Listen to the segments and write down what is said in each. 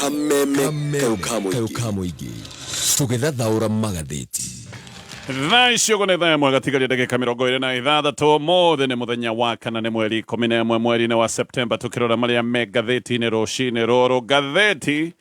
Kameme kayũ ka mũingĩ tũgĩthathaũra magathĩti. Thaa icio ũguo nĩ thaa ĩmwe gatigaria ndagĩka 26. Ũmũthĩ nĩ mũthenya wa kana, nĩ mweri 11 mweri-inĩ wa Septemba. Tũkĩrora marĩa me ngathĩti-inĩ rũcinĩ rũrũ, ngathĩti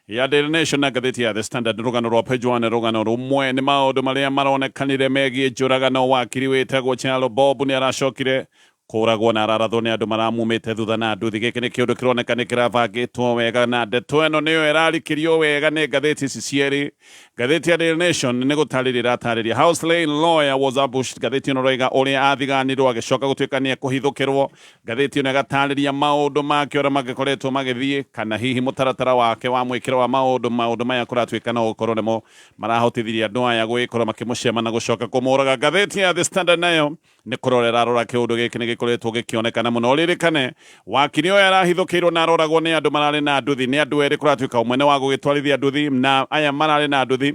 ya Daily Nation na ngathĩti ya The Standard, rũgano rwa page 1, rũgano rũmwe nĩ maũndũ marĩa maronekanire megiĩ njũragano. Wakiri wĩtagwo Chalo Bob nĩ aracokire kũragwo na ararathwo nĩ andũ maramumĩte thutha na nduthi. Gĩkĩ nĩ kĩũndũ kĩroneka nĩ kĩrabangĩtwo wega, na ndeto ĩno nĩyo ĩrarikĩrio wega nĩ ngathĩti ici cierĩ. Ngathĩti ya Daily Nation nĩ gũtarĩria ĩratarĩria how slain lawyer was ambushed. Ngathĩti ĩno ĩroiga ũrĩa athiganirwo agĩcoka gũtuĩka nĩ ekũhithũkĩrwo. Ngathĩti ĩno ĩgatarĩria maũndũ make ũrĩa magĩkoretwo magĩthiĩ, kana hihi mũtaratara wake wa mwĩkĩro wa maũndũ. Maũndũ maya kũratuĩka no gũkorwo nĩmo marahotithirie andũ aya gũgĩkorwo makĩmũcema na gũcoka kũmũraga. Ngathĩti ya The Standard nayo nĩ kũrora ĩrarora kĩũndũ gĩkĩ nĩ gĩkoretwo gĩkĩonekana mũno. Ũririkane wakiri ũyũ arahithũkĩirwo na aroragwo nĩ andũ mararĩ na nduthi, nĩ andũ erĩ kũratuĩka ũmwe nĩ wa gũgĩtwarithia nduthi, na aya mararĩ na nduthi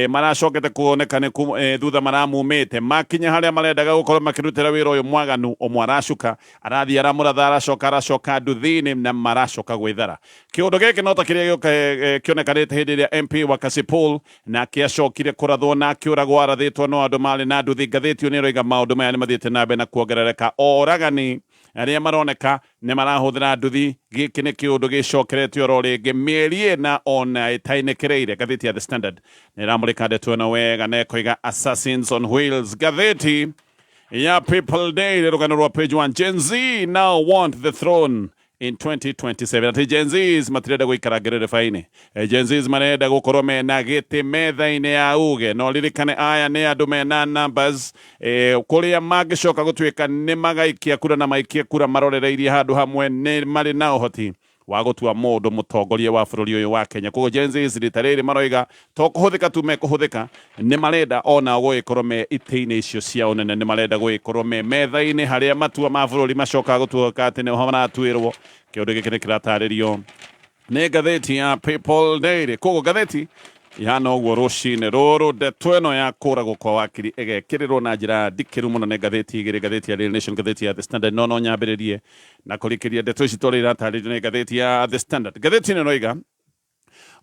maracokete kuoneka nĩ thutha maramumĩte. Makinya harĩa marendaga gũkorwo makĩrutĩra wĩra ũyũ mwaganu, ũmwe aracuka arathiĩ aramũratha, aracoka aracoka nduthi-inĩ na maracoka gwĩthara. Kĩũndũ gĩkĩ no ta kĩrĩa kĩonekanĩte hĩndĩ ĩrĩa MP wa Kasipul nake acokire kũrathwo na akĩũragwo arathĩtwo no andũ marĩ na nduthi. Ngathĩti ĩyo nĩ ĩroiga maũndũ maya nĩ mathiĩte na mbere na kuongerereka, oragani arĩa maroneka nĩ marahũthĩra nduthi. Gĩkĩ nĩ kĩũndũ gĩcokerete oro rĩngĩ mĩeri ĩna ona ĩtainĩkĩrĩire. Ngathĩti ya The Standard nĩ ĩramũrĩka ndeto ĩno wega na ĩkoiga assassins on wheels. Ngathĩti ya People Daily, rũgano rwa page 1, Gen Z now want the throne in 2027. Atĩ Gen Zs matirenda gũikara ngerereba-inĩ. Gen Zs marenda gũkorwo mena gĩtĩ metha-inĩ ya uge. No ririkane aya nĩ andũ mena numbers kũrĩa mangĩcoka gũtuĩka nĩ magaikia kura na maikie kura marorereirie handũ hamwe, nĩ marĩ na ũhoti wa gũtua mũndũ mũtongoria wa bũrũri ũyũ wa Kenya. Koguo Gen Zs rita rĩrĩ maroiga to kũhũthĩka tu mekũhũthĩka, nĩ marenda onao gũgĩkorwo me itĩ-inĩ icio cia ũnene, nĩ marenda gũgĩkorwo me metha-inĩ harĩa matua ma bũrũri macokaga gũtuĩka atĩ nĩho maratuĩrwo. Kĩũndũ gĩkĩ nĩ kĩratarĩrio nĩ ngathĩti ya People Daily. Koguo ngathĩti ihana ũguo rũcinĩ rũrũ, ndeto ĩno ya kũragwo kwa wakiri ĩgekĩrĩrwo na njĩra ndikĩru mũno nĩ ngathĩti igĩrĩ, ngathĩti ya Daily Nation, ngathĩti ya The Standard. No no nyambĩrĩrie na kũrikĩria ndeto ici tondũ iratarĩrio nĩ ngathĩti ya The Standard. Ngathĩti ĩno ĩroiga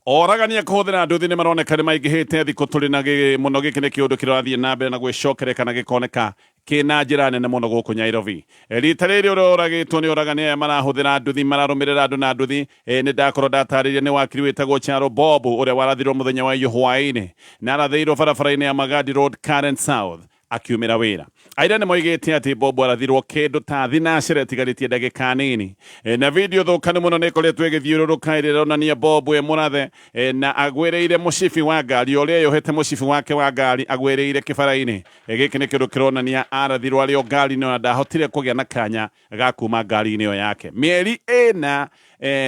oragania kũhũthĩra nduthi nĩ maroneka nĩ maingĩhĩte thikũ tũrĩ na mũno. Gĩkĩ nĩ kĩũndũ kĩrathiĩ na mbere na gwĩcokereka na gĩkoneka kĩna njĩra nene mũno gũkũ Nairobi. Rita rĩrĩ ũrĩa ũragĩtwo nĩ oragani aya marahũthĩra nduthi, mararũmĩrĩra andũ na nduthi. Nĩ ndakorwo ndatarĩria nĩ wakiri wĩtagwo Charo Bob ũrĩa warathirwo mũthenya wa iyo hwaĩ-inĩ na arathĩirwo barabara-inĩ ya Magadi Road, Karen South, akiumĩra wĩra. Aira nĩ moigĩte atĩ Bob arathirwo kĩndũ ta thinacere ĩtigarĩtie ndagĩka nini. Na video thũkanu mũno nĩ ĩkoretwo ĩgĩthiũrũrũka ĩrĩa ĩronania Bob e mũrathe na agwĩrĩire mũcibi wa ngari ũrĩa eyohete mũcibi wake wa ngari agwĩrĩire kĩbara-inĩ. Gĩkĩ nĩ kĩndũ kĩronania arathirwo arĩ o ngari-inĩ na ndahotire kũgĩa na kanya ga kuma ngari-inĩ ĩyo yake. Mĩeri ĩna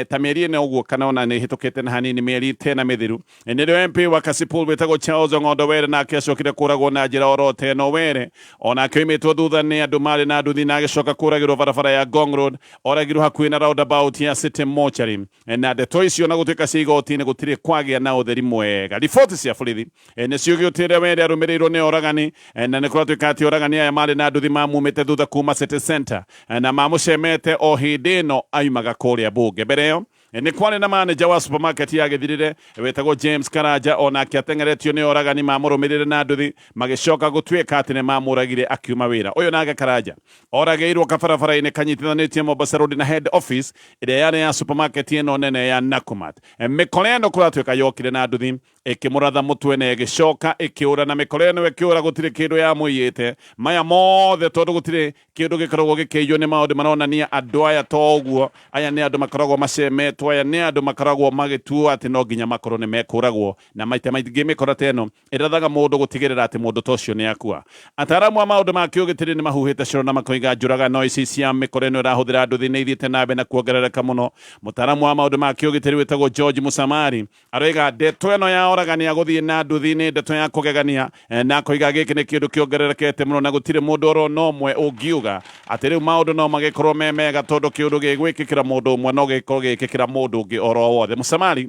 ta mĩeri ĩna ũguo kana ona nĩ ĩhĩtũkĩte na hanini, mĩeri tena mĩthiru, nĩrĩo MP wa Kasipul wĩtagwo Charles Ong'ondo Were nake acokire kũragwo na njĩra oro ta ĩno. Were onake oimĩtwo thutha nĩ andũ marĩ na nduthi na agĩcoka kũragĩrwo barabara ya Ngong Road. Oragirwo hakuhĩ na roundabout ya City Mortuary. Na ndeto icio na gũtuĩka cia igoti-inĩ, gũtirĩ kwagĩa na ũtheri mwega. Riboti cia borithi nĩ ciugĩte ũrĩa Were arũmĩrĩirwo nĩ oragani, na nĩ kũratuĩka atĩ oragani aya marĩ na nduthi mamumĩte thutha kuma City Center na mamũcemete o hĩndĩ ĩno aimaga kũrĩa mbunge. Mbere ĩyo nĩ kwarĩ na manager wa supermarket ya Gĩthirĩre wĩtagwo James Karanja, onake ateng'eretio nĩ oragani mamũrũmĩrĩre na nduthi, magĩcoka gũtuĩka atĩ nĩ mamũragire akiuma wĩra. Ũyũ nake Karanja oragĩirwo kabarabara-inĩ kanyitithanĩtie Mombasa Road na head office ĩrĩa yarĩ ya supermarket ĩno nene ya Nakumatt. Mĩkora ĩno kũratuĩka yokire na nduthi ĩkĩmũratha mũtwe na ĩgĩcoka ĩkĩũra, na mĩkora ĩno ĩkĩũra gũtirĩ kĩndũ yamũiyĩte. Maya mothe tondũ gũtirĩ kĩndũ gĩkoragwo gĩkĩiywo, nĩ maũndũ maronania andũ aya to ũguo, aya nĩ andũ makoragwo macemetwo, aya nĩ andũ makoragwo magĩtuo atĩ no nginya makorwo nĩ mekũragwo, na maita maingĩ mĩkora ta ĩno ĩrathaga mũndũ gũtigĩrĩra atĩ mũndũ ta ũcio nĩ akua. Ataaramu a maũndũ ma kĩũgitĩri nĩ mahuhĩte coro na makoiga njũragano ici cia mĩkora ĩno ĩrahũthĩra nduthi nĩ ithiĩte na mbere na kuongerereka mũno. Mũtaaramu wa maũndũ ma kĩũgitĩri wĩtagwo George Musamari aroiga ndeto ĩno ya oragani a gũthiĩ na nduthi nĩ ndeto ya kũgegania, na akoiga gĩkĩ nĩ kĩndũ kĩongererekete mũno na gũtirĩ mũndũ oro na ũmwe ũngiuga atĩ rĩu maũndũ no magĩkorwo me mega, tondũ kĩũndũ gĩgwĩkĩkĩra mũndũ ũmwe no gĩkorwo gĩgĩkĩkĩra mũndũ ũngĩ oro wothe. Musamari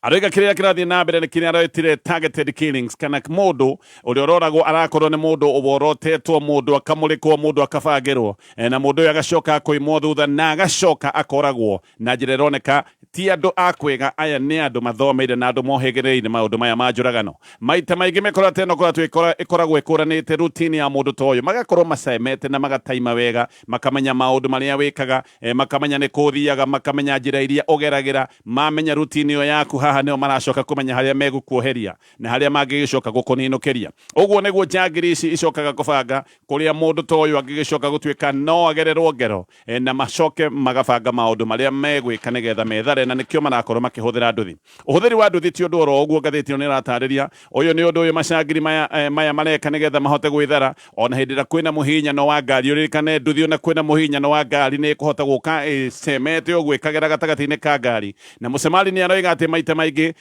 aroiga kĩrĩa kĩrathiĩ na mbere nĩ kĩrĩa aretire targeted killings, kana mũndũ ũrĩa ũroragwo arakorwo nĩ mũndũ worotetwo, mũndũ akamũrĩkwo, mũndũ akabangĩrwo, na mũndũ ũyũ agacoka akoimwo thutha na agacoka akoragwo na njĩra ĩroneka. Ti andũ a kwĩga, aya nĩ andũ mathomeire na andũ mohĩgĩrĩire maũndũ maya ma njũragano. Maita maingĩ mĩkora ta ĩno koretwo ĩkoragwo ĩkũranĩte routine ya mũndũ ta ũyũ, magakorwo macemete na magataima wega, makamenya maũndũ marĩa wĩkaga, makamenya nĩ kũ ũthiaga, makamenya njĩra iria ũgeragĩra, mamenya routine ĩyo yaku, haha nĩho maracoka kũmenya harĩa megũkuoheria na harĩa mangĩgĩcoka gũkũninũkĩria. Ũguo nĩguo njangiri ici icokaga kũbanga kũrĩa mũndũ ta ũyũ angĩgĩcoka gũtuĩka no agererwo ngero na macoke magabanga maũndũ marĩa megwĩka nĩgetha methare, na nĩkĩo marakorwo makĩhũthĩra nduthi. Ũhũthĩri wa nduthi ti ũndũ oro ũguo, ngathĩti ĩno nĩ ĩratarĩria. Ũyũ nĩ ũndũ ũyũ macangiri maya, maya mareka nĩgetha mahote gwĩthara ona hĩndĩ ĩrĩa kwĩna mũhinyano wa ngari. Ũririkane nduthi ona kwĩna mũhinyano wa ngari nĩ ĩkũhota gũka ĩcemete ũguo ĩkagera gatagatĩ-inĩ ka ngari. Na mũcemari nĩ aroiga atĩ maita maingĩ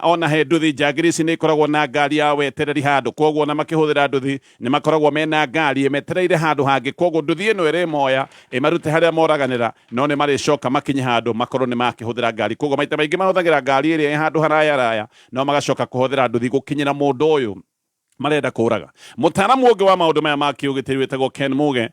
ona he nduthi njangiri ici nĩ ikoragwo na ngari ya wetereri handũ, kwoguo ona makĩhũthĩra nduthi nĩ makoragwo mena ngari ĩmetereire handũ hangĩ, kwoguo nduthi ĩno ĩrĩmoya ĩmarute harĩa moraganĩra, no nĩ marĩcoka makinye handũ makorwo nĩ makĩhũthĩra ngari. Kwoguo maita maingĩ mahũthagĩra ngari ĩrĩa ĩ handũ haraya raya, no magacoka kũhũthĩra nduthi gũkinyĩra mũndũ ũyũ marenda kũraga. Mũtaaramu ũngĩ wa maũndũ maya ma kĩũgitĩri wĩtagwo Ken Muge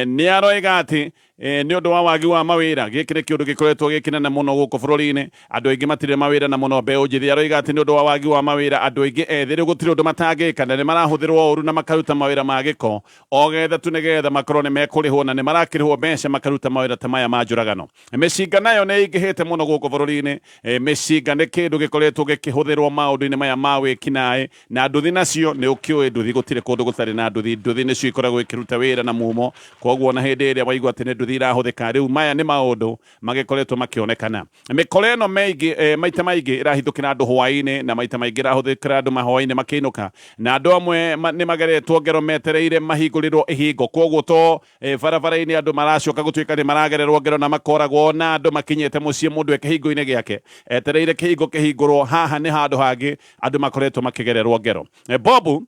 nĩ aroiga atĩ nĩ ũndũ wa wagi wa mawĩra, gĩkĩ nĩ kĩũndũ gĩkoretwo gĩ kĩnene mũno gũkũ bũrũri-inĩ, andũ aingĩ matirĩ mawĩra na mũno mbeũ njĩthĩ. Aroiga atĩ nĩ ũndũ wa wagi wa mawĩra andũ aingĩ ethĩ rĩu gũtirĩ ũndũ matangĩka na nĩ marahũthĩrwo ũru na makaruta mawĩra ma gĩko o getha tu nĩgetha makorwo nĩ mekũrĩhwo, na nĩ marakĩrĩhwo mbeca makaruta mawĩra ta maya ma njũragano. Mĩcinga nayo nĩ ĩingĩhĩte mũno gũkũ bũrũri-inĩ. Mĩcinga nĩ kĩndũ gĩkoretwo gĩkĩhũthĩrwo maũndũ-inĩ maya ma wĩkinaĩ, na nduthi nacio nĩ ũkĩũĩ nduthi gũtirĩ kũndũ gũtarĩ na nduthi. Nduthi nĩcio ikoragwo ikĩruta wĩra na mumo, kwoguo ona hĩndĩ ĩrĩa waigua atĩ nĩ nduthi irahũthĩka, rĩu maya nĩ maũndũ magĩkoretwo makĩonekana. Mĩkora ĩno mĩingĩ, maita maingĩ ĩrahithũkĩra andũ hwaĩ-inĩ, na maita maingĩ ĩrahũthĩkĩra andũ mahwaĩ-inĩ makĩinũka, na andũ amwe nĩ mageretwo ngero metereire mahingũrĩrwo ihingo, kwoguo to Barabara-inĩ andũ maracoka gũtuĩka nĩ maragererwo ngero na makoragwo na andũ makinyĩte mũciĩ mũndũ e kĩhingo-inĩ gĩake etereire kĩhingo kĩhingũrwo. Haha nĩ handũ hangĩ andũ makoretwo makĩgererwo ngero. Bobu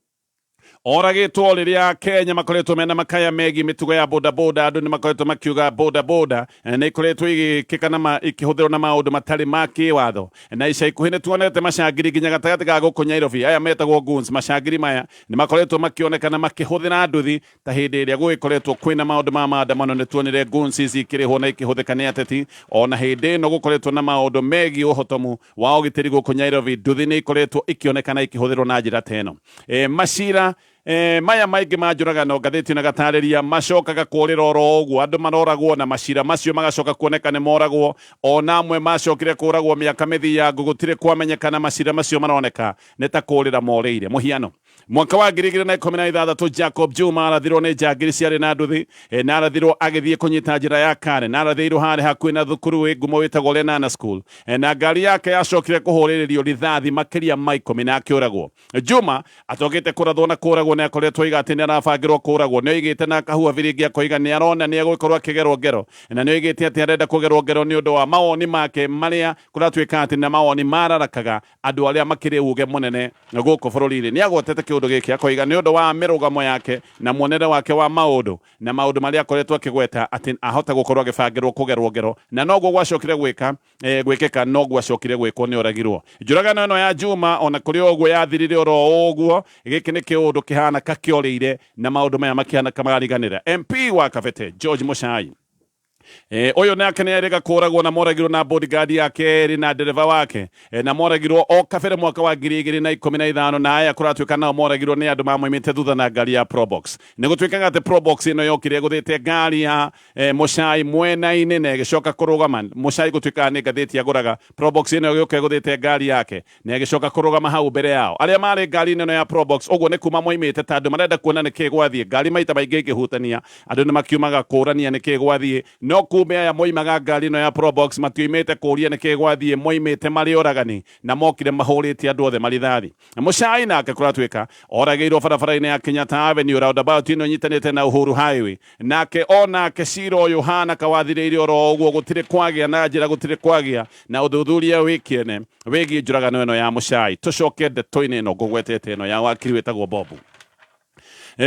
oragĩtwo rĩrĩa Kenya makoretwo mena makaya megiĩ mĩtugo ya bodaboda. Andũ nĩ makoretwo makiuga bodaboda nĩ ikoretwo igĩkĩka na ikĩhũthĩrwo na maũndũ matarĩ ma kĩwatho, na ica ikuhĩ nĩ tuonete macangiri nginya gatagatĩ ga gũkũ Nairobi. Aya metagwo goons. Macangiri maya nĩ makoretwo makĩonekana makĩhũthĩra nduthi ta hĩndĩ ĩrĩa gũgĩkoretwo kwĩna maũndũ ma maandamano. Nĩ tuonire goons ici ikĩrĩhwo na ikĩhũthĩka nĩ ateti. Ona hĩndĩ ĩno gũkoretwo na maũndũ megiĩ ũhotomu wa ũgitĩri gũkũ Nairobi, nduthi nĩ ikoretwo ikĩonekana ikĩhũthĩrwo na njĩra ta ĩno. Macira maya maingĩ ma njũragano, ngathĩti ĩno ĩgatarĩria, macokaga kũrĩra oro ũguo. Andũ maroragwo na macira macio magacoka kuoneka nĩ moragwo. Ona amwe macokire kũragwo mĩaka mĩthiangu, gũtirĩ kwamenyekana macira macio maroneka nĩ ta kũrĩra morĩire. Mũhiano, Mwaka wa 2016 Jacob Juma arathirwo nĩ njangiri ciarĩ na nduthi, na arathirwo agĩthiĩ kũnyita njĩra ya Karen, na arathĩirwo harĩa hakuhĩ na thukuru wĩ ngumo wĩtagwo Lenana School, na ngari yake yacokire kũhũrĩrĩrio rithathi makĩria ma 10 na akĩũragwo. Juma atokĩte kũrathwo na kũragwo nĩ akoretwo oiga atĩ nĩ arabangĩrwo kũragwo. Nĩ oigĩte na akahua biringi akoiga nĩ arona nĩ egũkorwo akĩgerwo ngero, na nĩ oigĩte atĩ arenda kũgerwo ngero nĩ ũndũ wa mawoni make marĩa kũratuĩka atĩ nĩ mawoni mararakaga andũ arĩa makĩrĩ uge mũnene gũkũ bũrũri-inĩ. Nĩ agwetete kĩũndũ gĩkĩ akoiga nĩ ũndũ wa mĩrũgamo yake na muonere wake wa maũndũ na maũndũ marĩa akoretwo akĩgweta atĩ ahota gũkorwo agĩbangĩrwo kũgerwo ngero, na noguo gwacokire gwĩka gwĩkĩka, noguo acokire gwĩkwo, nĩ oragirwo. Njũragano ĩno ya Juma ona kũrĩ o ũguo yathirire oro ũguo. Gĩkĩ nĩ kĩũndũ kĩhana ka kĩorĩire na maũndũ maya makĩhana ka mariganĩra. MP wa Kabete George Muchai Ũyũ nake nĩ erĩga kũragwo na moragirwo na bodyguard yake erĩ na ndereba wake, na moragirwo o kabere mwaka wa 2015, na aya kũratuĩka nao moragirwo nĩ andũ mamoimĩte thutha na ngari ya Probox. Nĩ gũtuĩkaga atĩ Probox ĩno yokire ĩgũthĩte ngari ya Muchai mwena-inĩ na ĩgĩcoka kũrũgama. Muchai gũtuĩkaga nĩ ngathĩti agũraga. Probox ĩno ĩgĩũka ĩgũthĩte ngari yake na ĩgĩcoka kũrũgama hau mbere yao. Arĩa marĩ ngari-inĩ ĩno ya Probox ũguo nĩ kuma moimĩte ta andũ marenda kuona nĩ kĩĩ gwathiĩ. Ngari maita maingĩ ĩngĩhutania andũ nĩ makiumaga kũũrania nĩ kĩĩ gwathiĩ, no kumbe aya moimaga ngari ĩno ya Probox matioimĩte kũũria nĩ kĩĩ gwathiĩ, moimĩte marĩ oragani na mokire mahũrĩte andũ othe marithathi. Muchai nake kũratuĩka oragĩirwo barabara-inĩ ya Kenyatta Avenue roundabout ĩno ĩnyitanĩte na Uhuru Highway. Nake o nake cira ũyũ ũhana kawathirĩire oro ũguo, gũtirĩ kwagĩa na njĩra, gũtirĩ kwagĩa na ũthuthuria wĩ kĩene wĩgiĩ njũragano ĩno ya Muchai. Tũcoke ndeto-inĩ ĩno ngũgwetete ĩno ya wakiri wĩtagwo Bobu.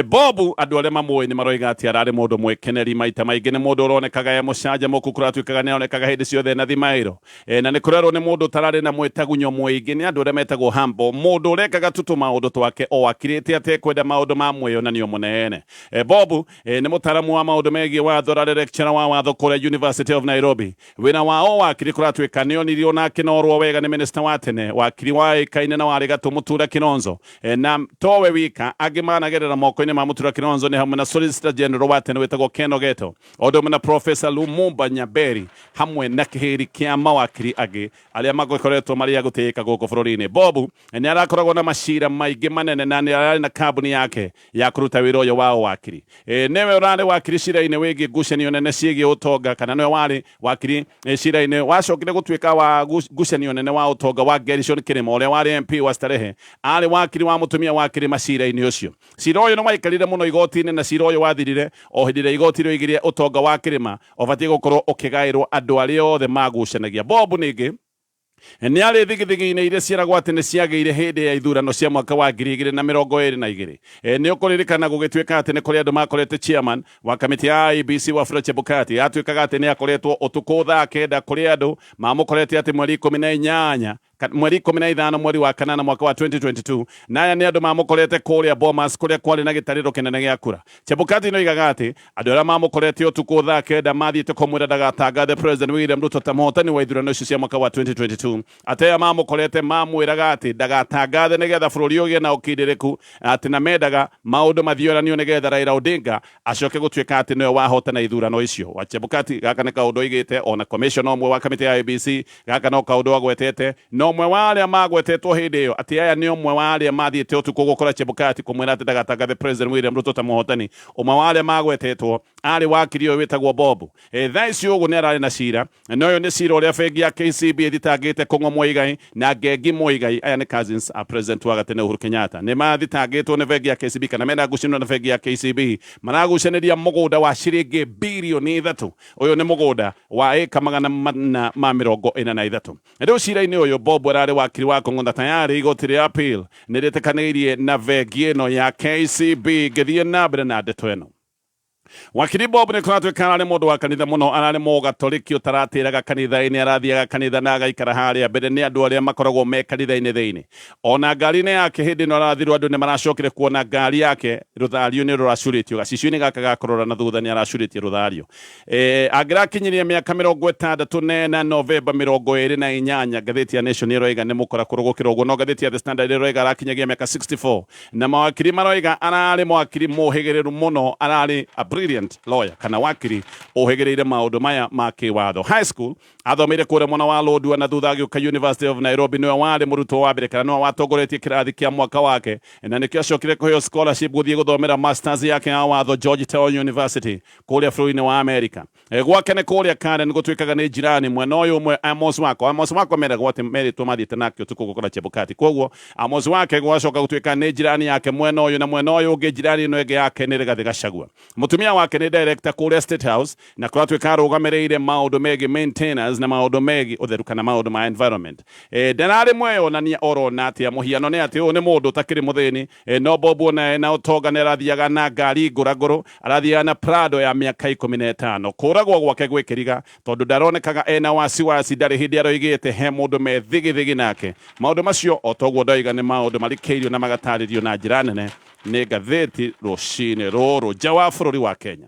Bob andũ arĩa mamũĩ nĩ maroiga atĩ ararĩ mũndũ mwĩkeneri maita maingĩ, nĩ mũndũ ũronekaga e mũcanjamũku, kũratuĩkaga nĩ aronekaga hĩndĩ ciothe na thimaĩro. Na nĩ kũrerwo nĩ mũndũ ũtararĩ na mwĩtagunyo mũingĩ, nĩ andũ arĩa metagwo humble, mũndũ ũrekaga tu tũmaũndũ twake o akirĩte atekwenda maũndũ ma mwĩyonanio mũnene. Bob nĩ mũtaaramu wa maũndũ megiĩ watho, ararĩ lecturer wa watho kũrĩa University of Nairobi. Wĩra wa o wakiri kũratuĩka nĩ onirio na akĩnorwo wega nĩ minista wa tene, wakiri waĩkaine na warĩ gatũ Mũtura Kilonzo. Na towe wika, angĩ managerera moko-inĩ ma Mũtura Kilonzo nĩ hamwe na Solicitor General wa tene wĩtagwo Ken Ogeto, o ũndũ ũmwe na Professor Lumumba Nyaberi hamwe na kĩhĩri kĩa mawakiri angĩ arĩa makoretwo marĩ a gũtĩĩka gũkũ bũrũri-inĩ. Bob nĩ arakoragwo na macira maingĩ manene na nĩ ararĩ na kambuni yake ya kũruta wĩra ũyũ wa ũwakiri. Nĩwe ũrarĩ wakiri cira-inĩ wĩgiĩ ngucanio nene ciĩgiĩ ũtonga, kana nĩwe warĩ wakiri cira-inĩ wacokire gũtuĩka wa ngucanio nene wa ũtonga wa Gerishon Kirima ũrĩa warĩ MP wa Starehe. Arĩ wakiri wa mũtumia wa Kirima cira-inĩ ũcio. Cira ũyũ nĩ waikarire mũno igoti-inĩ na cira ũyũ wathirire o hĩndĩ ĩrĩa igoti rĩoigire ũtonga wa Kirima ũbatiĩ gũkorwo ũkĩgaĩrwo andũ arĩa othe magucanagia. Bob ningĩ nĩ arĩ thigithigi-inĩ iria ciĩragwo atĩ nĩ ciagĩire hĩndĩ ya ithurano cia mwaka wa 2022. Nĩ ũkũririkana gũgĩtuĩka atĩ nĩ kũrĩ andũ makorete chairman wa kamĩtĩ ya IEBC Wafula Chebukati atuĩkaga atĩ nĩ akoretwo ũtukũ thaa 9 kũrĩ andũ mamũkorete atĩ mweri 18, mweri 15 mweri wa kanana mwaka wa 2022, na aya nĩ andũ mamũkorete kũrĩa Bomas kũrĩa kwarĩ na gĩtarĩro kĩnene gĩa kura. Chebukati nĩoigaga atĩ andũ arĩa mamũkorete ũtukũ thaa 9 mathiĩte kũmwĩra ndagatangathe President William Ruto ta mũhotani wa ithurano icio cia mwaka wa 2022. Atĩ aya mamũkorete mamwĩraga atĩ ndagatangathe nĩgetha bũrũri ũgĩe na ũkindĩrĩku, atĩ na mendaga maũndũ mathioranio nĩgetha Raila Odinga acoke gũtuĩka atĩ nĩwe wahotana ithurano icio. Wa Chebukati gaka nĩ kaũndũ oigĩte, ona commissioner ũmwe wa kamĩtĩ ya IEBC gaka no kaũndũ agwetete, na ũmwe wa arĩa magwetetwo hĩndĩ ĩyo atĩ aya nĩ ũmwe wa arĩa mathiĩte ũtukũ gũkora Chebukati kũmwĩra atĩ ndagatangathe President William Ruto ta mũhotani. Ũmwe wa arĩa magwetetwo arĩ wakiri ũyũ wĩtagwo Bob. Thaa ici ũguo nĩ ararĩ na cira, na ũyũ nĩ cira ũrĩa bengi ya KCB ĩthitangĩte Kũng'o Muigai na Ngengi Muigai. Aya nĩ cousins a President wa gatene Uhuru Kenyatta. Nĩ mathitangĩtwo nĩ bengi ya KCB kana mena ngucanio na bengi ya KCB. Maragucanĩria mũgũnda wa ciringi birioni 3. Ũyũ nĩ mũgũnda wa ĩka 443. Rĩu cira-inĩ ũyũ Bob ararĩ wakiri wa Kũng'o na tayarĩ igoti rĩa appeal nĩ rĩtĩkanĩirie na bengi ĩno ya KCB. Ngĩthiĩ na mbere na ndeto ĩno, Wakiri Bob nĩ kũratuĩka ararĩ mũndũ wa kanitha mũno, ararĩ mũgatoliki ũtaratĩraga kanitha-inĩ, arathiaga kanitha na agaikara harĩa mbere nĩ andũ arĩa makoragwo me kanitha-inĩ thĩinĩ. Ona ngari-inĩ yake hĩndĩ ĩno arathirwo, andũ nĩ maracokire kuona ngari yake rũthario nĩ rũracurĩtio, gacicio-inĩ gaka ga kũrora na thutha nĩ aracurĩtie rũthario. Angĩrakinyirie mĩaka 64 Novemba 28, ngathĩti ya Nation ĩroiga nĩ mũkora kũrũ gũkĩra ũguo, no ngathĩti ya The Standard ĩroiga arakinyagia mĩaka 64, na mawakiri maroiga ararĩ mwakiri mũhĩgĩrĩru mũno, ararĩ a brilliant lawyer kana wakiri ũhĩgĩrĩire maũndũ maya ma kĩwatho. High school athomeire kũrĩa mwena wa Lodwar na thutha agĩũka University of Nairobi. Nĩwe warĩ mũrutwo wa mbere kana nĩwe watongoretie kĩrathi kĩa mwaka wake, na nĩkĩo acokire kũheo scholarship gũthiĩ gũthomera masters yake ya watho Georgetown University kũrĩa bũrũri-inĩ wa Amerika. Gwake nĩ kũrĩa Karen, gũtuĩkaga nĩ jirani mwena ũyũ ũmwe Amos wako. Amos wako meragwo atĩ merĩtwo mathiĩte nake ũtukũ gũkora Chebukati, koguo Amos wake gwacoka gũtuĩka nĩ jirani yake mwena ũyũ, na mwena ũyũ ũngĩ jirani ĩno ĩngĩ yake nĩ Rigathĩ Gachagua. Mũtumia wake nĩ director kũrĩa State House, na kũratuĩka arũgamĩrĩire maũndũ megiĩ maintenance na maũndũ megiĩ ũtheru kana maũndũ ma environment. Ndararĩ mweyonania orona atĩa, mũhiano nĩ atĩ ũyũ nĩ mũndũ ũtakĩrĩ mũthĩni. No Bob ona ena ũtonga nĩ arathiaga na ngari ngũrangũrũ, arathiaga na Prado ya mĩaka 15. Kũragwo gwake gwĩ kĩriga tondũ ndaronekaga ena wasiwasi, ndarĩ hĩndĩ aroigĩte he mũndũ me thigithigi nake. Maũndũ macio o toguo ndoiga nĩ maũndũ marikĩirio na magatarĩrio na njĩra nene nĩ ngathĩti rũcinĩ rũrũ nja wa bũrũri wa Kenya.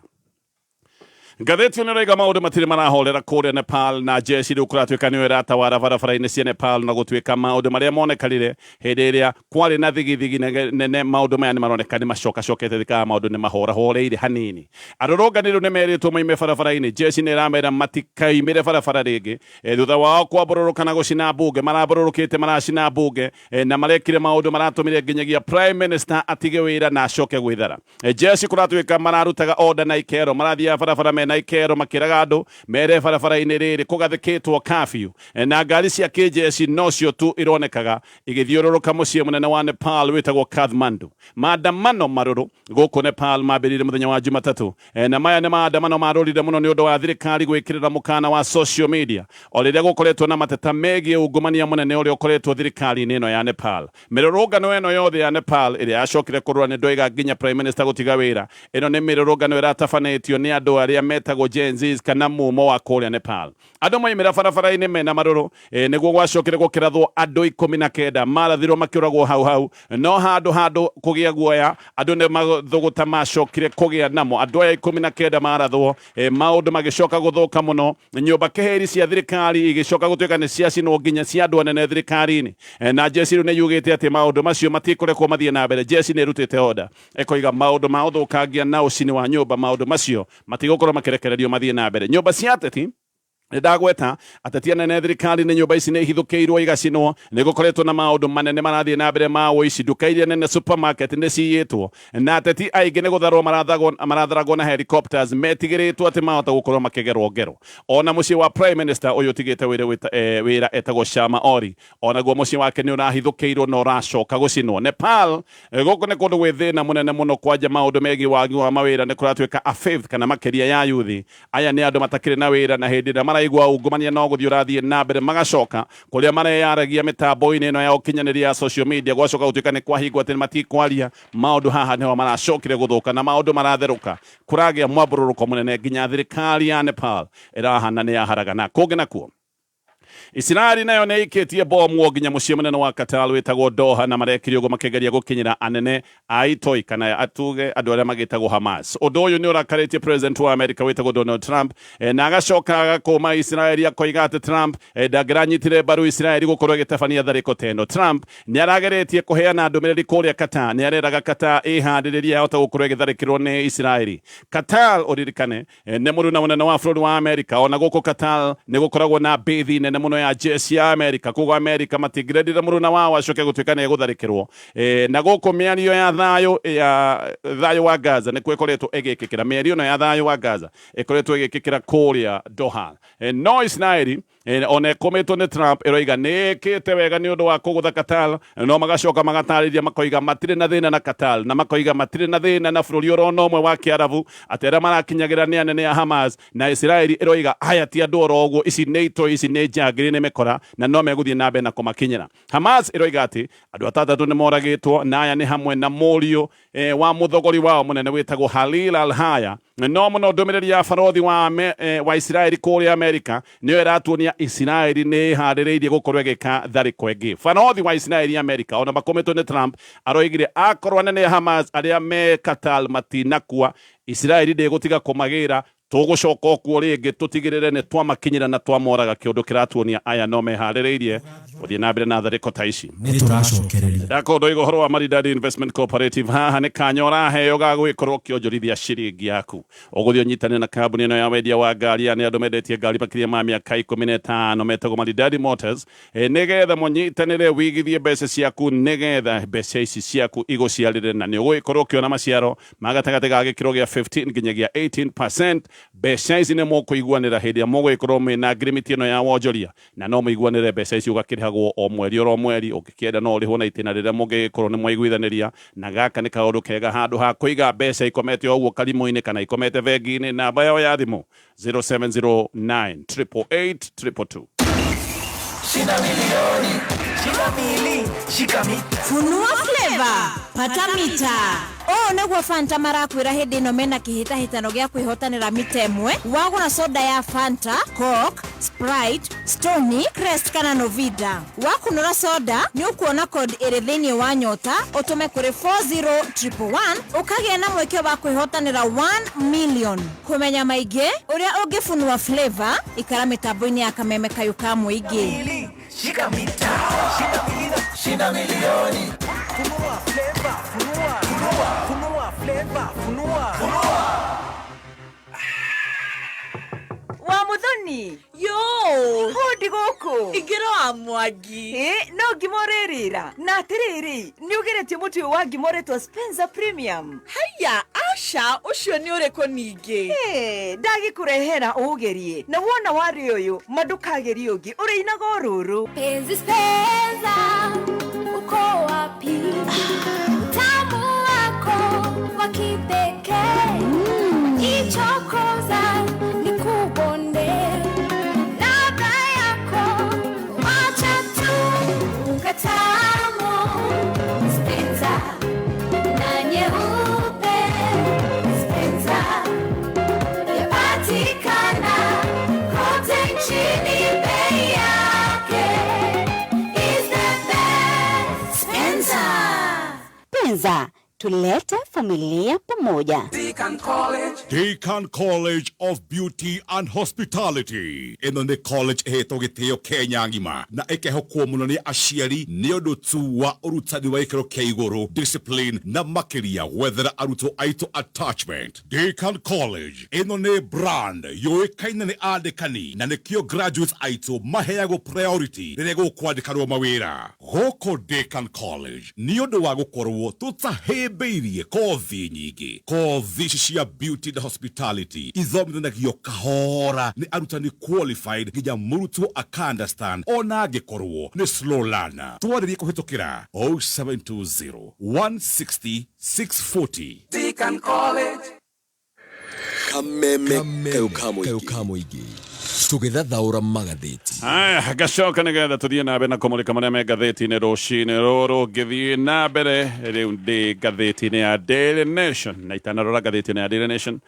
Ngathĩti ĩno ĩroiga maũndũ matirĩ marahorera kũrĩa Nepal, na jeshi rĩu kũratuĩka nĩyo ĩratawara barabara-inĩ cia Nepal, na gũtuĩka maũndũ marĩa monekanire hĩndĩ ĩrĩa kwarĩ na thigithigi nene, maũndũ maya nĩ maroneka nĩ macokacokete thikaga maũndũ nĩ mahorahoreire hanini. Arũrũngani rĩu nĩ merĩtwo moime barabara-inĩ, jeshi nĩ ĩramera matikaimĩre barabara rĩngĩ thutha wao kwambũrũrũka na gũcina mbunge. Marambũrũrũkĩte maracina mbunge na marekire maũndũ maratũmire nginyagia Prime Minister atige wĩra na acoke gwĩthara. Jeshi kũratuĩka mararutaga order na ikero, marathiaga barabara mena mena ikero makĩraga andũ mere barabara-inĩ rĩrĩ kũgathĩkĩtwo curfew na ngari cia kĩjeshi nocio tu ironekaga igĩthiũrũrũka mũciĩ mũnene wa Nepal wĩtagwo Kathmandu. Maandamano marũrũ gũkũ Nepal mambĩrĩirie mũthenya wa Jumatatũ na maya nĩ maandamano marũrire mũno nĩ ũndũ wa thirikari gwĩkĩrĩra mũkana wa social media o rĩrĩa gũkoretwo na mateta megiĩ ungumania mũnene ũrĩa ũkoretwo thirikari-inĩ ĩno ya Nepal. Mĩrũrũngano ĩno yothe ya Nepal ĩrĩa yacokire kũrũra nĩ ndoiga nginya Prime Minister gũtiga wĩra, ĩno nĩ mĩrũrũngano ĩratabanĩtio nĩ andũ arĩa metagwo Gen Zs kana mumo wa kũrĩa Nepal. Andũ moimĩra barabara-inĩ mena marũrũ nĩguo gwacokire gũkĩrathwo andũ 19 marathirwo makĩũragwo hau hau, no handũ handũ kũgĩa guoya andũ nĩ mathũgũta macokire kũgĩa namo. Andũ aya 19 marathwo, maũndũ magĩcoka gũthũka mũno, nyũmba keheri cia thirikari igĩcoka gũtuĩka nĩ ciacinwo nginya cia andũ anene thirikari-inĩ. Na jeshi rĩu nĩ yugĩte atĩ maũndũ macio matikũrekwo mathiĩ na mbere. Jeshi nĩ ĩrutĩte order ĩkoiga maũndũ ma ũthũkangia na ũcini wa nyũmba, maũndũ macio matigũkorwo makĩrekererio mathiĩ na mbere. Nyũmba cia ateti ndagweta ateti anene thirikari-inĩ, nyũmba ici nĩ ihithũkĩirwo igacinwo, nĩ gũkoretwo na maũndũ manene marathiĩ na mbere ma ũici, nduka iria nene supermarket nĩ ciyĩtwo, na ateti aingĩ nĩ gũtharwo maratharagwo na helicopters metigĩrĩtwo atĩ mahota gũkorwo makĩgerwo ngero. Ona mũciĩ wa Prime Minister ũyũ ũtigĩte wĩra etagwo Sharma Oli, onaguo mũciĩ wake nĩ ũrahithũkĩirwo na ũracoka gũcinwo. Nepal gũkũ nĩ kũndũ gwĩ thĩna mũnene mũno, kwanja maũndũ megiĩ wagi wa mawĩra nĩ kũratuĩka a fifth kana makĩria ya yuthi aya nĩ andũ matakĩrĩ na wĩra, na hĩndĩ ĩrĩa maraigua ungumania no gũthiĩ ũrathiĩ na mbere, magacoka kũrĩa mareyaragia mĩtambo-inĩ ĩno ya ũkinyanĩria ya social media, gwacoka gũtuĩka nĩ kwahingwo atĩ matikwaria maũndũ, haha nĩho maracokire gũthũka na maũndũ maratherũka, kũragĩa mwambũrũrũko mũnene nginya thirikari ya Nepal ĩrahana nĩ yaharagana. Kũngĩ nakuo Isiraeli nayo nĩ ĩikĩtie bomu o nginya mũciĩ mũnene wa Qatar wĩtagwo Doha, na marekire ũguo makĩgeria gũkinyĩra anene a itoi kana atuge andũ arĩa magĩtagwo Hamas. Ũndũ ũyũ nĩ ũrakarĩtie president wa America wĩtagwo Donald Trump, na agacoka agakũma Isiraeli akoiga atĩ Trump ndangĩranyitire mbaru Isiraeli gũkorwo ĩgĩtabania tharĩko ta ĩno. Trump nĩ arageretie kũheana ndũmĩrĩri kũrĩa Qatar, nĩ areraga Qatar ĩharĩrĩrie yahota gũkorwo ĩgĩtharĩkĩrwo nĩ Isiraeli. Qatar ũririkane nĩ mũruna mũnene wa bũrũri wa Amerika, ona gũkũ Qatar nĩ gũkoragwo na bĩthi nene mũno ya jeshi ya Amerika, koguo Amerika matingĩrendire mũruna wao acoke gũtuĩka nĩ egũtharĩkĩrwo. Na gũkũ mĩario ya thayũ ya thayũ wa Gaza nĩkuo ĩkoretwo ĩgĩkĩkĩra, mĩario ĩno ya thayũ wa Gaza ĩkoretwo ĩgĩkĩkĩra kũrĩa Doha. No Isiraeli ona ĩkũmĩtwo nĩ Trump ĩroiga nĩ ĩkĩte wega nĩ ũndũ wa kũgũtha Qatar, no magacoka magatarĩria makoiga matirĩ na thĩna na Qatar, na makoiga matirĩ na thĩna na bũrũri oro na ũmwe wa Kĩarabu, atĩ arĩa marakinyagĩra nĩ anene a Hamas, na Isiraeli ĩroiga aya ti andũ oro ũguo, ici nĩ itoi, ici nĩ njangiri, nĩ mĩkora, na no megũthiĩ na mbere na kũmakinyĩra. Hamas ĩroiga atĩ andũ atandatũ nĩ moragĩtwo, na aya nĩ hamwe na mũriũ wa mũthogori wao mũnene wĩtagwo Halil al-Haya. No mũno ndũmĩrĩri ya barothi wa Isiraeli kũrĩa Amerika nĩyo ĩratuonia Isiraeli nĩ ĩharĩrĩirie gũkorwo ĩgĩka tharĩko ĩngĩ. Barothi wa Isiraeli Amerika ona makũmĩtwo nĩ Trump aroigire akorwo anene a Hamas arĩa me Qatar matinakua, Isiraeli ndĩgũtiga kũmagĩra, tũgũcoka okuo rĩngĩ tũtigĩrĩre nĩ twamakinyĩra na twamoraga. Kĩũndũ kĩratuonia aya no meharĩrĩirie gũthiĩ na mbere na tharĩko ta ici. Nĩ tũracokereria. Ndakorwo ndoiga ũhoro wa Maridadi Investment Cooperative, haha nĩ kanya ũraheo ga gũgĩkorwo ũkĩonjorithia ciringi yaku. Ũgũthiĩ ũnyitanĩre na kambuni ĩno ya wendia wa ngari, aya nĩ andũ mendetie ngari makĩria ma mĩaka 15, metagwo Maridadi Motors, nĩgetha mũnyitanĩre wigithie mbeca ciaku, nĩgetha mbeca ici ciaku igũciarĩre, na nĩ ũgũgĩkorwo ũkĩona maciaro ma gatagatĩ ga gĩkĩro gĩa 15 nginyagia 18%. Mbeca ici nĩ mũkũiguanĩra hĩndĩ ĩrĩa mũgũgĩkorwo mwĩna ngirimiti ĩno ya wonjoria, na no mũiguanĩre mbeca ici ũgakĩrĩhagwo o mweri oro mweri, ũngĩkĩenda no ũrĩhwo na itĩna rĩrĩa mũngĩgĩkorwo nĩ mwaiguithanĩria. Na gaka nĩ kaũndũ kega handũ ha kũiga mbeca ikomete o ũguo karimũ-inĩ kana ikomete bengi-inĩ. Namba yao ya thimũ 0709 888 222. Funua flavor, pata mita. Ũũ nĩguo Fanta marakwĩra hĩndĩ ĩno mena kĩhĩtahĩtano gĩa kwĩhotanĩra mita ĩmwe. Wagũra soda ya Fanta, Coke, Sprite, Stony, Crest kana Novida, wakunũra soda nĩ ũkuona code ĩrĩ thĩinĩ wa nyota, ũtũme kũrĩ 40111 ũkagĩa na mweke wa kwĩhotanĩra 1 million. Kũmenya maingĩ ũrĩa ũngĩfunua flavor, ikara mĩtambo-inĩ ya Kameme Kayũ ka Mũingĩ. Shika mita, shika mita, shinda milioni. Funua flavor, funua, funua, funua flavor, funua, funua. Wa Muthoni. Yo. Hũndi gũkũ. Ingĩra wa Mwangi. Ĩ, no ngima ũrĩrĩra. Na atĩrĩrĩ, nĩ ũgeretie mũtu ũyũ wa ngima ũretwo Spencer Premium? Haiya, aca. Aca, ũcio nĩ ũrĩkũ ningĩ? Ndagĩkũrehera ũgerie, na wona warĩ ũyũ ma ndũkagerie ũngĩ, ũrĩinaga o rũrũ. Penzi Spenza, uko wapi? Utamu wako wa kipekee, ichokoza nikubonde, ladha yako wacha tu ukatamu. Spenza na nyeupe, Spenza yapatikana kote nchini, bei yake is the best. Spenza. Penza, tulete familia pamoja. Deacon College of Beauty and Hospitality ĩno nĩ college ĩhetwo gĩtĩo Kenya ng'ima na ĩkehokwo mũno nĩ aciari nĩ ũndũ tu wa ũrutani wa gĩkĩro kĩa igũrũ, discipline na makĩria gwethera arutwo aitũ attachment. Deacon College ĩno nĩ brand yũĩkaine nĩ andĩkani na nĩkĩo graduates aitũ maheagwo priority rĩrĩa gũkwandĩkanwo mawĩra gũkũ Deacon College nĩ ũndũ wa gũkorwo tũtahĩmbĩirie kothi nyingĩ. Kothi ici cia beauty and hospitality ithomithanagio kahora nĩ arutani qualified nginya mũrutwo aka understand ona angĩkorwo nĩ slow learner. Twarĩrie kũhĩtũkĩra 0720 160 640. Kameme kayo ka mũingĩ tũgĩthathaũra magathĩti. Aya, ngacoka nĩgetha tũthiĩ na mbere na kũmũrĩka marĩa me ngathĩti-inĩ rũcinĩ rũrũ. Ngĩthiĩ na mbere, rĩu ndĩ ngathĩti-inĩ ya Daily Nation, na itanarora ngathĩti-inĩ ya Daily Nation,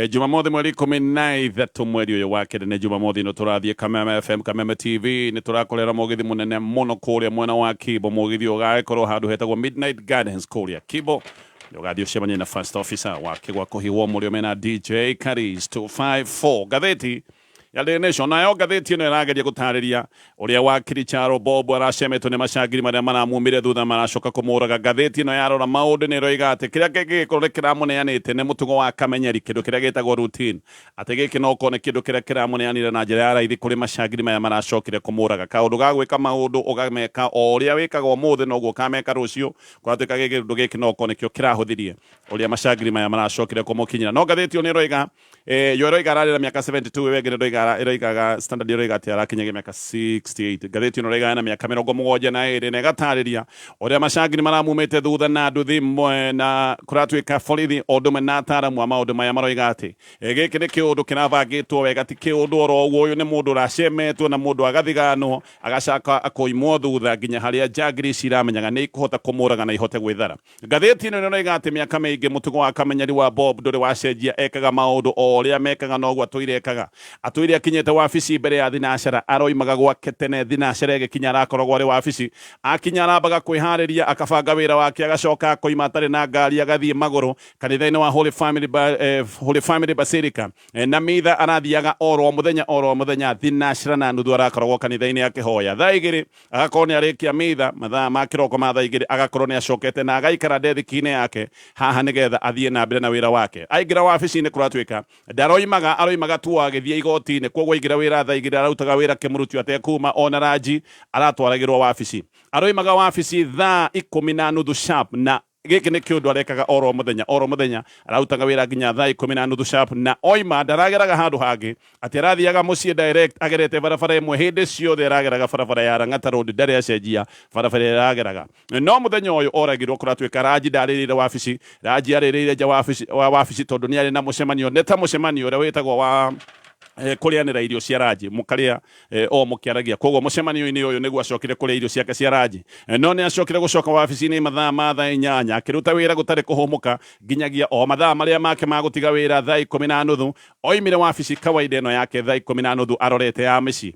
Jumamothi mweri 13 mweri ũyũ wa kerĩ, nĩ Jumamothi ĩno tũrathiĩ Kameme FM, Kameme TV, nĩ tũrakorera mũgithi mũnene mũno kũrĩa mwena wa Kibo. Mũgithi ũgagĩkorwo handũ hetagwo Midnight Gardens kũrĩa Kibo. Ũgathiĩ ũcemanie na first officer wa Kĩgwa Kũhiwo Mũrĩo mena DJ Caris 254. Ngathĩti ya Daily Nation nayo, ngathĩti ĩno ĩrageria gũtarĩria ũrĩa wakiri Charo Bob aracemetwo nĩ macangiri marĩa maramumire thutha maracoka kũmũraga. Ngathĩti ĩno yarora maũndũ nĩ ĩroiga atĩ kĩrĩa kĩngĩgĩkorwo nĩ kĩramũneanĩte nĩ mũtugo wa kamenyeri, kĩndũ kĩrĩa gĩtagwo routine, atĩ gĩkĩ no korwo nĩ kĩndũ kĩrĩa kĩramũneanire na njĩra ya raithi kũrĩ macangiri maya maracokire kũmũraga. Kaũndũ ga gwĩka maũndũ ũgameka o ũrĩa wĩkaga ũmũthĩ noguo ũkameka rũciũ, kũratuĩka kĩndũ gĩkĩ no korwo nĩkĩo kĩrahũthirie ũrĩa macangiri maya maracokire kũmũkinyĩra. No ngathĩti ĩyo nĩ ĩroiga, yo ĩroiga ararĩ na mĩaka 72, ĩyo ĩngĩ ĩroiga, ĩroigaga Standard ĩroiga atĩ arakinyagia mĩaka 68. Ngathĩti ĩno ĩroiga ena mĩaka 72 na ĩgatarĩria ũrĩa macangiri maramumĩte thutha na nduthi na kũratuĩka borithi o ũndũ ũmwe na ataaramu a maũndũ maya maroiga atĩ gĩkĩ nĩ kĩũndũ kĩrabangĩtwo wega, ti kĩũndũ oro ũguo. Ũyũ nĩ mũndũ ũracemetwo na mũndũ agathiganwo agacoka akoimwo thutha nginya harĩa njangiri ici iramenyaga nĩ ikũhota kũmũraga na ihote gwĩthara. Ngathĩti ĩno ĩroiga atĩ mĩaka mĩingĩ mũtugo wa kamenyeri wa Bob ndũrĩ wacenjia, ekaga maũndũ o ũrĩa mekaga noguo atũire ekaga. Atũire akinyĩte wabici mbere ya thinacara, aroimaga gwake tene, thinacara ĩgĩkinya arakoragwo arĩ wabici. Akinya arambaga kwĩharĩria, akabanga wĩra wake, agacoka akoima atarĩ na ngari, agathiĩ magũrũ kanitha-inĩ wa Holy Family Basilica. Na mitha arathiaga oro mũthenya oro mũthenya, thinacara na nuthu arakoragwo kanitha-inĩ akĩhoya. Thaa 2 agakorwo nĩ arĩkia mitha, mathaa ma kĩroko ma thaa 2 agakorwo nĩ acokete na agaikara ndethiki-inĩ yake haha nĩgetha athiĩ na mbere na wĩra wake. Aingĩra wabici-inĩ, kũratuĩka ndaroimaga, aroimaga tu agĩthiĩ igoti-inĩ. Koguo aingĩra wĩra thaa 2, ararutaga wĩra kĩmũrutio atekuma, ona ranji aratwaragĩrwo wabici. Aroimaga wabici thaa 10:30 sharp, na gĩkĩ nĩ kĩũndũ arekaga oro mũthenya oro mũthenya. Ararutaga wĩra nginya thaa 10:30 sharp, na oima ndarageraga handũ hangĩ, atĩ arathiaga mũciĩ direct agerete barabara ĩmwe. Hĩndĩ ciothe arageraga barabara ya Lang'ata Road, ndarĩ acenjia barabara ĩrĩa arageraga. No mũthenya ũyũ oragirwo, kũratuĩka ranji ndarĩrĩire wabici, ranji arĩrĩire nja wa wabici tondũ nĩ arĩ na mũcemanio, nĩ ta mũcemanio ũrĩa wĩtagwo wa kũrĩanĩra irio cia ranji, mũkarĩa o mũkĩaragia. Koguo mũcemanio-inĩ ũyũ nĩguo acokire kũrĩa irio ciake cia ranji. No nĩ acokire gũcoka wabici-inĩ mathaa ma thaa 8, akĩruta wĩra gũtarĩ kũhũmũka nginyagia o mathaa marĩa make ma gũtiga wĩra thaa 10:30. Oimire wabici kawaida ĩno yake thaa 10:30 arorete ya mĩciĩ.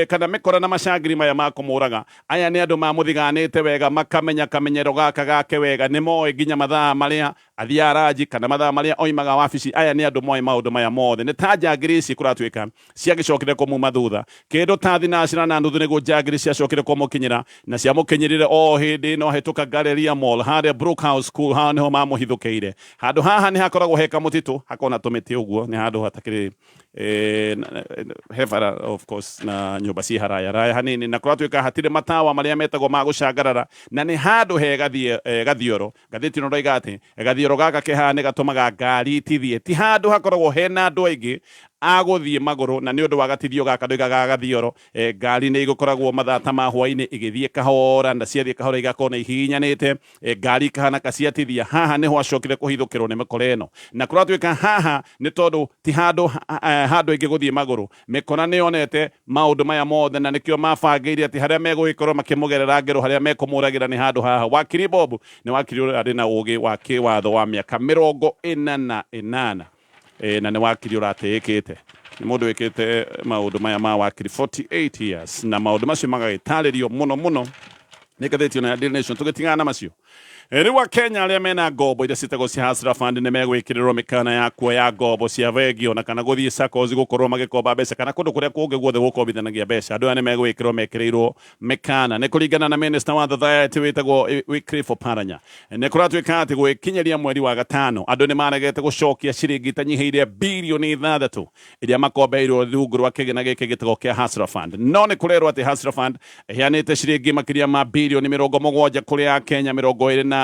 Kana mĩkora na macangiri maya ma kũmũraga aya nĩ andũ mamũthiganĩte wega, makamenya kamenyero gaka gake wega, nĩ moĩ nginya mathaa marĩa athiaga ranji kana mathaa marĩa oimaga wabici. Aya nĩ andũ moĩ maũndũ maya mothe. Nĩ ta njangiri ici kũratuĩka ciagĩcokire kũmuma thutha kĩndũ ta 9:30, nĩguo njangiri ciacokire kũmũkinyĩra, na ciamũkinyĩrire o hĩndĩ ĩno ahĩtũka Galleria Mall harĩa Brookhouse School. Haha nĩho mamũhithũkĩire. Handũ haha nĩ hakoragwo he kamũtitũ, hakona tũmĩtĩ ũguo, nĩ handũ hatakĩrĩ He bara of course na nyũmba ci haraya raya hanini, na kũratuĩka hatirĩ matawa marĩa metagwo ma gũcangarara, na nĩ handũ he gathioro. Ngathĩti ĩno ndaiga atĩ gathioro gaka ke haha nĩ gatũmaga ngari itithie, ti handũ hakoragwo hena andũ aingĩ a gũthiĩ magũrũ, na nĩ ũndũ wa gatithio gaka ndoigaga gathioro, ngari nĩ igũkoragwo mathaa ta ma hwaĩ-inĩ igĩthiĩ kahora, na ciathiĩ kahora igakorwo nĩ ihihinyanĩte, ngari ikahana kaciatithia. Haha nĩho acokire kũhithũkĩrwo nĩ mĩkora ĩno, na kũratuĩka haha nĩ tondũ ti handũ handũ aingĩ gũthiĩ magũrũ. Mĩkora nĩ yonete maũndũ maya mothe, na nĩkĩo mabangĩire atĩ harĩa megũgĩkorwo makĩmũgerera ngero, harĩa mekũmũragĩra nĩ handũ haha. Wakiri Bob nĩ wakiri ũrĩa arĩ na ũgĩ wa kĩwatho wa mĩaka 48, na nĩ wakiri ũratĩĩkĩte, nĩ mũndũ wĩkĩte maũndũ maya ma wakiri 48 years, na maũndũ macio magagĩtarĩrio mũno mũno nĩ ngathĩti ĩno ya Daily Nation. Tũgĩtigana na macio, rĩu Akenya arĩa mena ngombo iria ciĩtagwo cia Hustler Fund nĩ megwĩkĩrĩrwo mĩkana ya kuoya ngombo cia bengi, ona kana gũthiĩ SACCOs gũkorwo magĩkomba mbeca, kana kũndũ kũrĩa kũngĩ guothe gũkombithanagia mbeca. Andũ aya nĩ megwĩkĩrwo mekĩrĩirwo mĩkana nĩ kũringana na minister wa society wĩtagwo Wycliffe Oparanya. Nĩ kũratuĩka atĩ gwĩkinyĩria mweri wa gatano andũ nĩ maregete gũcokia ciringi itanyihĩire birioni 6 iria makombeirwo rungu rwa kĩgĩna gĩkĩ gĩtagwo kĩa Hustler Fund. No nĩ kũrerwo atĩ Hustler Fund ĩheanĩte ciringi makĩria ma birioni 70 kũrĩ Akenya 26.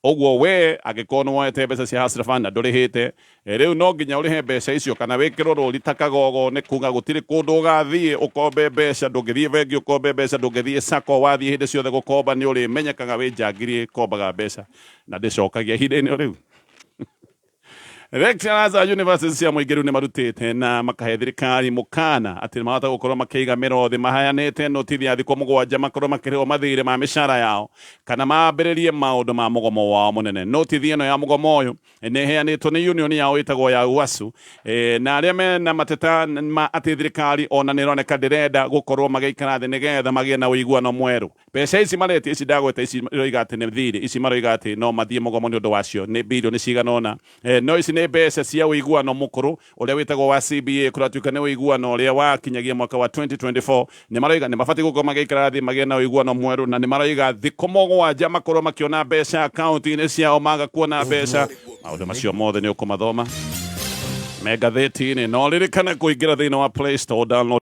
Ũguo we angĩkorwo nĩ woete mbeca cia Hustler Fund na ndũrĩhĩte, rĩu no nginya ũrĩhe mbeca icio kana wĩkĩrwo rũri ta kagogo. Nĩ kuga gũtirĩ kũndũ ũgathiĩ ũkombe mbeca, ndũngĩthiĩ bengi ũkombe mbeca, ndũngĩthiĩ SACCO. Wathiĩ hĩndĩ ciothe gũkomba nĩ ũrĩmenyekaga wĩ njangiri ĩkombaga mbeca na ndĩcokagia ihinda-inĩ o rĩu. Lecturers a university cia mũingĩ rĩu nĩ marutĩte na makahe thirikari mũkana atĩ mahota gũkorwo makĩiga mĩro thĩ, maheanĩte notithi ya thikũ 7 makorwo makĩrĩhwo mathirĩ ma mĩcara yao kana mambĩrĩrie maũndũ ma mũgomo wao mũnene. Notithi ĩno ya mũgomo ũyũ nĩ ĩheanĩtwo nĩ union yao ĩtagwo ya UASU, na arĩa mena mateta ma atĩ thirikari ona nĩ ĩroneka ndĩrenda gũkorwo magĩikara thĩ nĩgetha magĩe na ũiguano mwerũ. Mbeca ici maretia, ici ndagweta, ici iroiga atĩ nĩ thirĩ, ici maroiga atĩ no mathiĩ mũgomo nĩ ũndũ wacio, nĩ birioni cigana ũna. No ici nĩ mbeca cia ũiguano mũkũrũ ũrĩa wĩtagwo wa CBA. Kũratuĩka nĩ ũiguano ũrĩa wakinyagia mwaka wa 2024. Nĩ maroiga nĩ mabatiĩ gũkorwo magĩikara thĩ magĩe na ũiguano mwerũ, na nĩ maroiga thikũ 7 makorwo makĩona mbeca akaunti-inĩ ciao. Maga kuona mbeca, maũndũ macio mothe nĩ ũkũmathoma me ngathĩti-inĩ. No ririkana kũingĩra thĩinĩ wa Play Store, download.